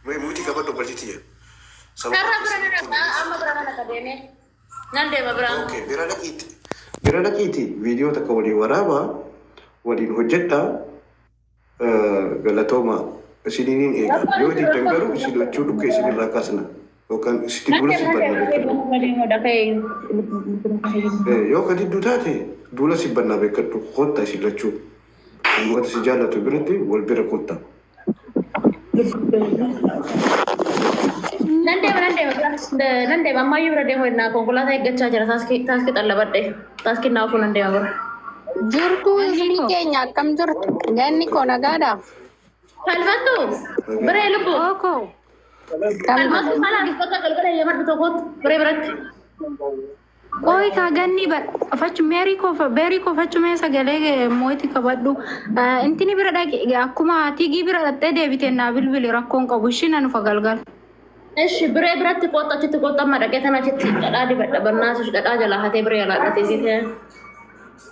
Mee muutii qabadhu obboleettii tiyya. Sababa Karra bira keessan na ittiin dhaqa dhageessu. amma bira na dhaqa deemee. Nan deema biraan. Okay, bira dhaqiiti. Bira dhaqiiti viidiyoo takka waliin waraabaa waliin hojjedhaa galatooma isiniin eega. Rakkoon Yoo jiru diddan rakkoon garuu jiru isin rakkoon lachuu dhukkee jiru. isinirraa kaasna yookaan isin Nan duula deema si nan banna deema beekadhu. deema dafee. Yoo ka diddu taate duula si bannaa beekadhu kotta isin lachuu. Uummata si jaallatu biratti wal bira kotta. Nan deema nan deema bira nan deema ammayyuu bira deemu ennaa konkolaataa eeggachaa jira taaskii taaskii xallabadhe taaskii naa ofuu nan deema bira. Jirtuu Ganni ilmi koo. keenya akkam jirtu? Ganni koo nagaadha? Falmattu biree lubbu Ookoo. Akkam falmattu jirtu? malaan uffata galgala eeyyamadhu tokkotti biree biratti. Qoy kaa ganni bar fachu meerii koo beerii koo fachu mee sagalee mootii qabadhu. Intini bira dhaqi akkuma tigii bira dhaqxee deebite naa bilbili rakkoon qabu ishii na nufa galgal. Ishi biree biratti qoxa achitti qoxa amma dhaqee tana achitti dhadhaa dibadha bannaasus dhadhaa jalaa hatee biree jalaa dhaqee siitee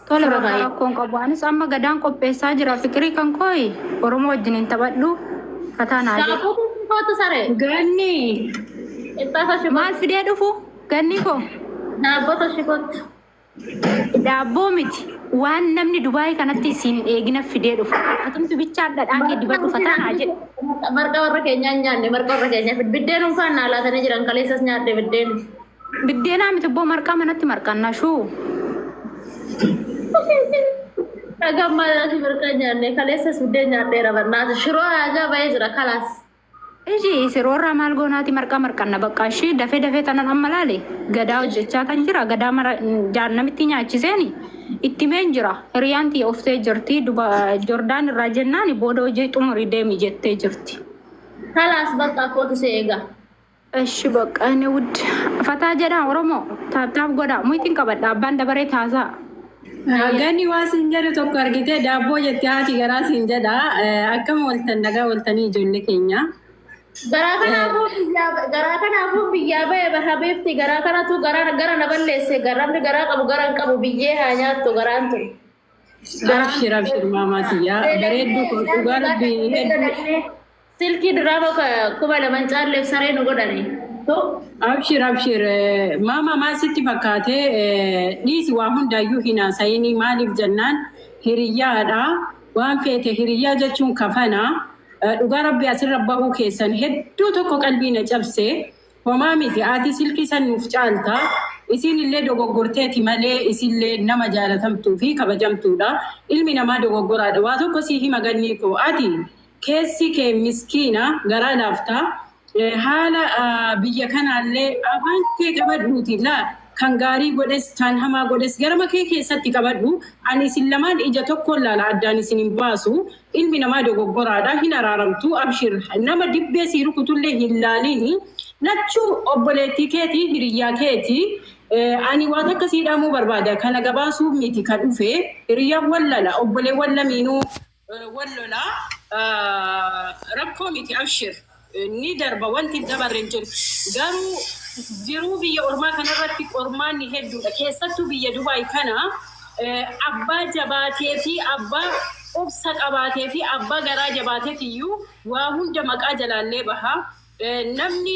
Tole fira bakka kaayee. rakkoon qabu anis amma gadaan qopheessaa jira fiqirii kan kooyi Oromoo wajjin hin taphadhu fataa naa jedhu. Daakuu kootu saree. Ganni Qixxaafa Maal shikootti. fidee dhufu ganni koo Dhaabbata shikootti. daabboo miti waan namni Dubaayii kanatti isin hin eegina fidee dhufu. Atumti bichaa dhadhaa kee Marqa dibadhu fataa naa jedhu. marqa warra keenyaa hin nyaanne marqa warra keenyaa biddeen unkaan naa laatanii jiran kaleessas nyaadhe biddeen. Biddeenaa miti ibboo marqaa manatti marqannaa shuu. Dhagaan maalaati marqa nyaanne kaleessas biddeen nyaadheera barnaata shiroo haajaa ba'ee jira kalaas. Ishii siroorraa maal goonaati marqaa marqanna bakka ishii dafee dafee tanan amma laale gadaa hojjechaa kan jira gadaa mara jaannamitti nyaachiseeni itti meen jira hiriyaan tiyya uftee jirti duba Jordaan irraa jennaan booda hojii xumurii deemi jettee jirti. Kalaas bakka kootu si eega. Ishi bakka inni wud fataa jedhaa Oromoo taap taap godhaa muytiin qabadha abbaan dabaree taasaa. Ganni waa siin jedhu tokko argitee daabboo jettee haati garaa siin jedha. Akkam ooltan nagaa ooltanii ijoollee keenya. Garaa kanaafuu biyyaa garaa kanaafuu biyyaa ba'e habiibti garaa kanatu garaa gara na balleesse garamni garaa qabu gara hin qabu biyyee haa nyaattu garaan tun. Abshir abshir maamaa tiyyaa bareedduu koo dhugaa rabbii hedduu. Silkii diraama 2000 caalleef saree nu godhani. Abshir abshir maama maal sitti fakkaate dhiisi waa hundaayyuu hin haasa'inii maaliif jennaan hiriyyaadha waan feete hiriyyaa jechuun kafana dhugaa rabbi asirra bahuu keessan hedduu tokko qalbii na cabse homaa miti ati silkii san nuuf caalta isiin illee dogoggorteeti malee isillee nama jaalatamtuu fi kabajamtuudha ilmi namaa dogoggoraadha waa tokko sii hima gannii koo ati keessi kee miskiina garaa laaftaa haala biyya kanaallee afaan kee qabadhuuti laa kan gaarii godhes kan hamaa godhes garama kee keessatti qabadhu ani isin lamaan ija tokkoon laala addaan isin hin baasu ilmi namaa dogoggoraadha hin araaramtu abshir nama dibbee sii rukutullee hin laalini lachuu obboleettii keetii hiriyyaa keetii ani waa takka sii dhaamuu barbaada kana gabaasuu miti kan dhufe hiriyyaan wal lala obboleewwan lamiinuu wal lola rakkoo miti abshir ni darba wanti hin dabarre hin jiru garuu jiruu biyya ormaa kanarratti qormaanni hedduudha keessattuu biyya Dubaay kana abbaa jabaatee fi abbaa obsa qabaatee fi abbaa garaa jabaateef iyyuu waa hunda maqaa jalaallee baha. Namni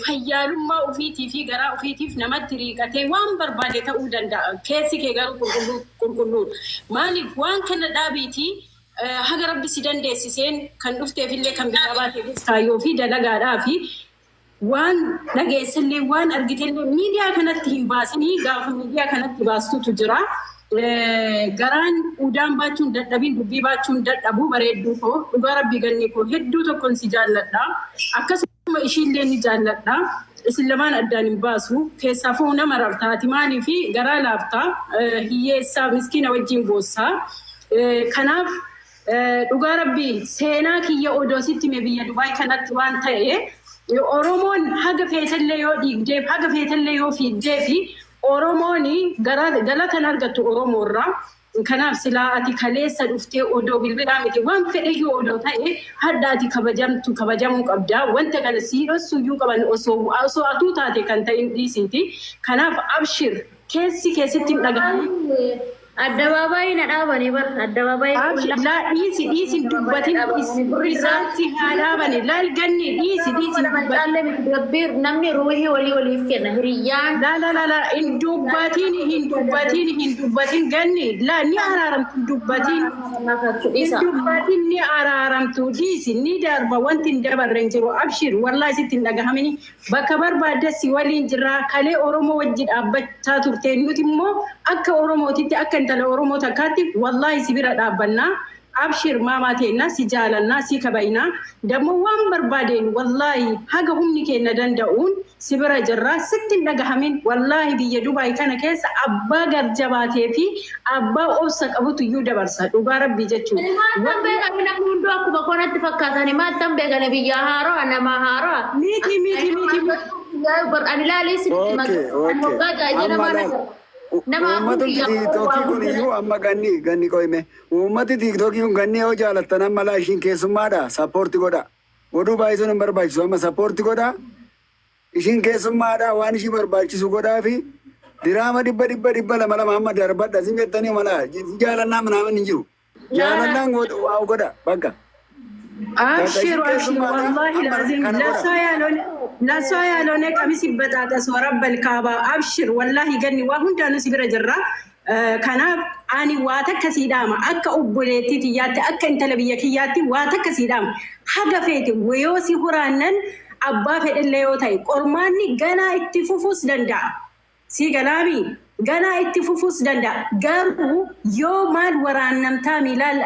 fayyaalummaa ofiitii fi garaa ofiitiif namatti riiqatee waan barbaade ta'uu danda'a. Keessi kee garuu qulqulluu qulqulluudha. Maaliif waan kana dhaabiitii haga rabbi si dandeessiseen kan dhufteefillee kan biyyaa baateefis kaayyoo fi dalagaadhaa fi waan dhageessellee waan argitellee miidiyaa kanatti hin baasinii gaafa miidiyaa kanatti baastutu jira. Garaan udaan baachuun dadhabin dubbii baachuun dadhabu bareedduu koo dhugaa rabbii ganni koo hedduu tokkon si jaalladha. Akkasuma ishiillee ni jaalladha. Isin lamaan addaan hin baasu. Keessaafuu nama rartaati maaliif garaa laaftaa hiyyeessaa miskiina wajjin boossaa. Kanaaf dhugaa rabbii seenaa kiyya odoo sitti hime biyya Dubaay kanatti waan ta'e Oromoon haga feetellee yoo dhiigdeef haga feetellee yoo fiigdeef Oromoon galatan argattu Oromoorraa. Kanaaf silaa ati kaleessa dhuftee odoo bilbilaa miti waan fedheyyuu odoo ta'e hadda ati kabajamtu kabajamuu qabda. Wanta kana sii dhossuyyuu qaban osoo osoo atuu taate kan ta'in dhiisiiti. Kanaaf abshir keessi keessatti hin dhaga'amu. Addabaabaayii na dhaabanii bar addabaabaayii qullaa. Laa, dhiisi, dhiisi, hin dubbatin. Isaan si haa dhaabani. Laal Ganni, dhiisi, dhiisi, hin dubbatin. Caallee miti Rabbii, namni ruuhii walii waliif kenna hiriyyaan. Laa, laa, laa, laa, hin dubbatin, hin dubbatin, hin dubbatin Ganni. Laa, ni araaramtu, hin dubbatin. Hin dubbatin, ni araaramtu, dhiisi, ni darba, wanti hin dabarre hin jiru. Abshir, wallaahi sitti hin dhagahamini. Bakka barbaadde si waliin jirra. Kalee Oromoo wajji dhaabbachaa turte, nuti immoo akka Oromootitti, akka intala Oromoo takkaatti, wallaahi si bira dhaabbannaa. Abshir maamaa teennaa, si jaalannaa, si kabaynaa. Dammoo waan barbaadeen, wallaahi haga humni keenya danda'uun si bira jirra. Sitti hin dhagahamin. Wallaahi biyya Dubaay kana keessa abbaa garjabaatee fi abbaa obsa qabutu iyyuu dabarsa. Dhugaa Rabbii jechuudha. Maal beekan, namni hunduu akkuma koonatti fakkaatani, maal tan beekan, biyya haaro'a, nama haaro'a. Miti, miti, miti. Ani ilaalee sitti Okay. Amma laal. Uummata TikTokii kun iyyuu amma Ganni qoyme. Uummati TikTokii kun Ganni yoo jaalattan, amma laa, ishiin keessummaadha. Support godha. Oduu baay'isuun hin barbaachisu. Amma support godha. Ishiin keessummaadha. Waan ishii barbaachisu godhaa fi diraama 100 100 200 200 amma darbadha. Isin jettanii mala jaalannaa minaamin hin jiru. Jaalannaan waa godha bakka. Abshir, abshir, wallahi lazim ለሷ ያልሆነ ቀሚስ ይበጣጠስ ወረበል ካባ። Abshir, wallahi Ganni, waa hundaanuu si bira jirra. Kanaaf ani waa takka sii dhaama, akka obboleettii tiyyaatti, akka intala biyya kiyyaatti waa takka sii dhaama. Haga feete yoo si huraannan, abbaa fedhellee yoo ta'e, qormaanni ganaa itti fufuus danda'a. Si galaami, ganaa itti fufuus danda'a. Garuu yoo maal waraannamtaa miilaan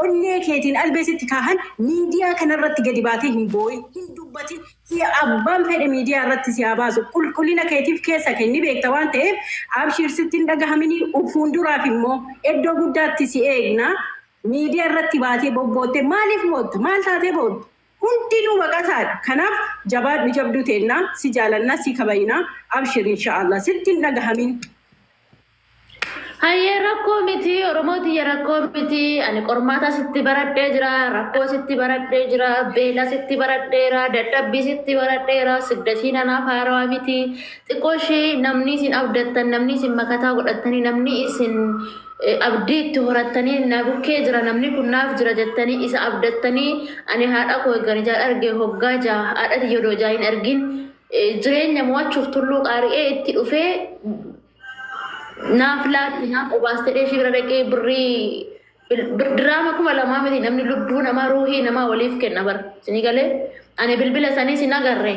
onnee keetiin albeesitti kaahan, miidiyaa kanarratti gadi baatee hin boo'in, hin dubbatin. Si abbaan fedhe miidiyaa irratti si haa baasu. Qulqullina keetiif keessa kenni beekta waan ta'eef, abshir, sitti hin dhagahaminii. Fuulduraaf immoo iddoo guddaatti si eegna. Miidiyaa irratti baatee bobboottee maaliif bootta? Maal taatee bootta? Hundinuu baqataadha. Kanaaf jabaadhu, jabduu teennaa, si jaalannaa, si kabaynaa. Abshir, inshaallah, sitti hin dhagahamin. Hayyee, rakkoo miti, Oromoo tiyya, rakkoo miti. Ani qormaata sitti baradhee jira, rakkoo sitti baradhee jira, beela sitti baradheera, dadhabbii sitti baradheera, siddatiin anaaf haarawaa miti. Xiqqoo ishee namni isin abdattan, namni isin makataa godhattanii, namni isin abdii itti horattanii, na bukkee jira, namni kun naaf jira jettanii isa abdattanii, ani haadha koo eeggan ijaan arge hoggaa jaha, haadha tiyya odoo ijaa hin argin jireenya mo'achuuf tulluu qaari'ee itti dhufee, naaf laatti, naaf obaastee ishee bira dhaqee birrii diraama 2000 miti, namni lubbuu namaa, ruuhii namaa waliif kenna bara. Isinii galee, ani bilbila sanii sin agarre,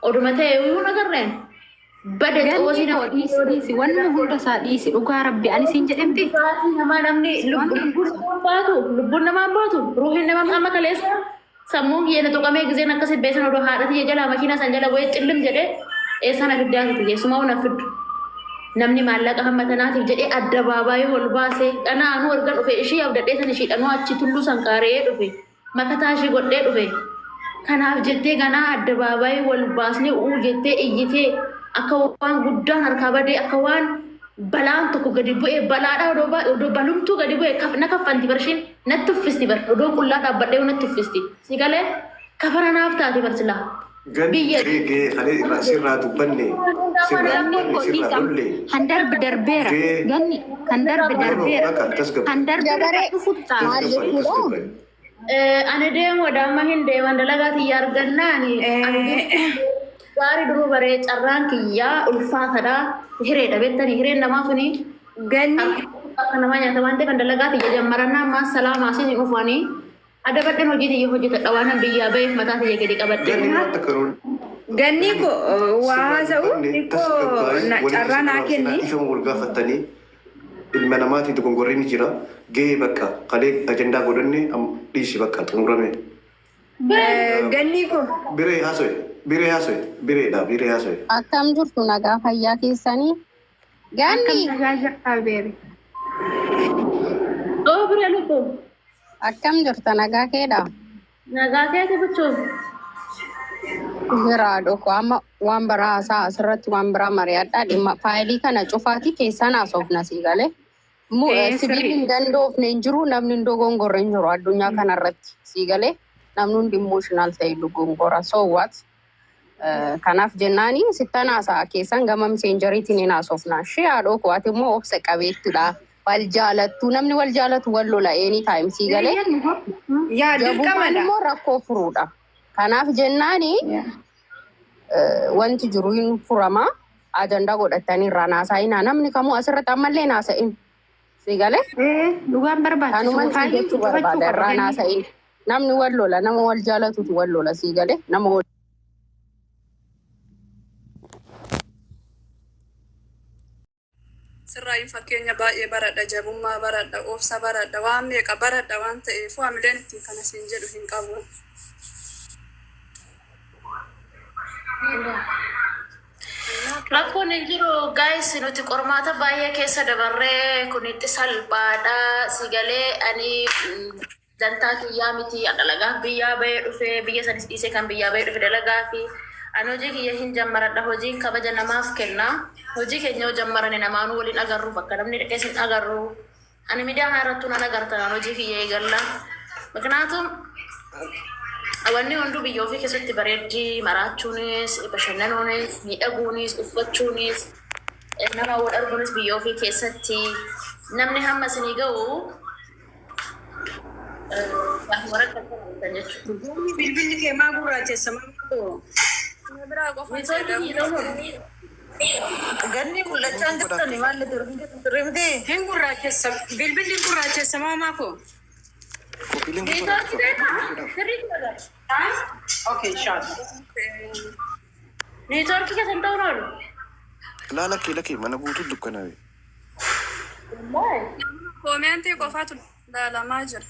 oduma ta'e iyyuu hin agarreen bade xoosii Ganni nama koo, dhiisi, dhiisi, wanuma hunda isaa dhiisi, dhugaa Rabbi ani siin jedhamti. Baasii namaa, namni lubbuun namaa baatu, lubbuun namaa baatu, ruuhiin namaa. Amma kaleessa sammuun kiyya na tuqamee gizeen akkasi beesan, odoo haadha tiyya jalaa makiinaa san jala bu'ee cillim jedhee eessaan abiddaa tiyya sumaa na fiddu. Namni maallaqa hamma tanaatiif jedhee addabaabaayii ol baasee dhanaanuu erga dhufe, ishii abdadhee san ishii dhanuu achi tulluu san qaari'ee dhufe, makataa ishii godhee dhufe. Kanaaf jettee ganaa addabaabaayii wal baasnee uu jettee iyyitee, akka waan guddaan harkaa badee, akka waan balaan tokko gadi bu'ee, balaadhaa odoo balumtuu gadi bu'ee na kaffanti barshiin, natti uffisti bar, odoo qullaa dhaabbadhee natti uffisti, si galee kafana naaf taate bar silaa. Ganni Biyya gahee kalee irraa sirraa dubbanne, sirraa Ganni dubbanne, koo, sirraa dhiisi, lolle. kan darbe darbeera. Gahee. Ganni, kan darbe No, no, darbeera. bakka tasgabba'i. Kan darbe Jabaree dhufutu ta'a. maal Tasgabba'i, jechuudha? tasgabba'i. Ani deemu amma hin deeman, dalagaa tiyya argannaani. Gaarii duruu baree, carraan kiyyaa ulfaatadha. Hireedha beektanii, hireen namaa suni Ganni akka namaa nyaata waan ta'eef, dalagaa tiyya jammarannaa ammaa salaamaa isin dhufanii adabadheen hojii tiyya hojjetadha, waan biyyaa ba'eef mataa tiyya gadi qabadhe. Ganni waan takka roon. Ganni ko waa Sirraa haasa'u dubbanne, xiqqoo tasgabba'i, walitti carraa naa sirraa kenni. ifama wal gaafattanii, ilma namaati, dogongorri ni jira. Gahee bakka kalee ajandaa godhanne dhiisi, bakka xumurame. Ganni ko Biree haaso'e, biree haaso'e, bireedha, biree haaso'e. Akkam jirtu, nagaa fayyaa keessanii? Akkam Ganni nagaa jirtaa, beeri? Oo, biree lubbu. Akkam jirta, nagaa keedha? Nagaa keeti bichuun. Jira dhoko, amma waan biraa haasaa, asirratti waan biraa mari'adhaa, dhimma faayilii kana cufaati keessaan haasofna, sii galee. Sirrii. Sibiilli hin dandoofne hin jiru, namni hin dogongorre hin jiru addunyaa kanarratti, sii galee, namni hundi emotional ta'e dogongora, so what? Kanaaf jennaani sittan haasa'a, keessan gama Messengeriitiin hin haasofna. Ishee haadhoo koo, ati immoo obsa qabeettidha. Wal jaalattu, namni wal jaalatu wal lola anytime, sii galee. Yaa Jabummaan dirqamadha. immoo rakkoo furuudha. Kanaaf jennaani wanti jiru hin furama. Ajandaa godhatanii irraa naasa'inaa, namni kamuu asirratti ammallee naasa'in. Sii galee? Dhugaan barbaachisu Kanuman si faayilii jechuu cufachuu barbaada, qaba irraa ganni. naasa'in. Namni wal lola, nama wal jaalatutu wal lola, sii galee, nama wal Sirraayyuu fakkeenya baay'ee baradha, jabummaa baradha, obsa baradha, waan meeqa baradha waan ta'eef waamileen ittiin kana siin jedhu hin qabu. Rakkoon hin jiru guys, nuti qormaata baay'ee keessa dabarree kun itti salphaadha. Si galee, ani dantaa kiyyaa miti, dalagaaf biyyaa bahee dhufe, biyya sanis dhiisee kan biyyaa bahee dhufe dalagaa fi ani hojii kiyya hin jammaradha. Hojiin kabaja namaaf kenna. Hojii keenya yoo jammarane namaanuu waliin agarru, bakka namni dhaqees hin agarru. Ani miidiyaa kana irrattuu nan agartan, ani hojii kiyya eegalla. Miknaatum wanni hunduu biyya ofii keessatti bareeddii, maraachuunis, bashannanuunis, miidhaguunis, uffachuunis, nama wal arguunis biyya ofii keessatti namni hamma isinii ga'u warra jechuudha. Bilbilli kee maa gurraachessa mamaa? Nama biraa qofa Networkii jedhamu. jedhamuun Ganni mul'achaa hin jirtani, maal turre miti? Hin gurraachessa, bilbilli hin gurraachessa maamaa koo. Networkii beekaa? Sirriitti dhaga'a. Okay, inshallah. Networkii keessa hin ta'uun oolu. Laa, lakkee lakkee, mana guutuu dukkanaa'e. Comment qofaatu ilaalamaa jira.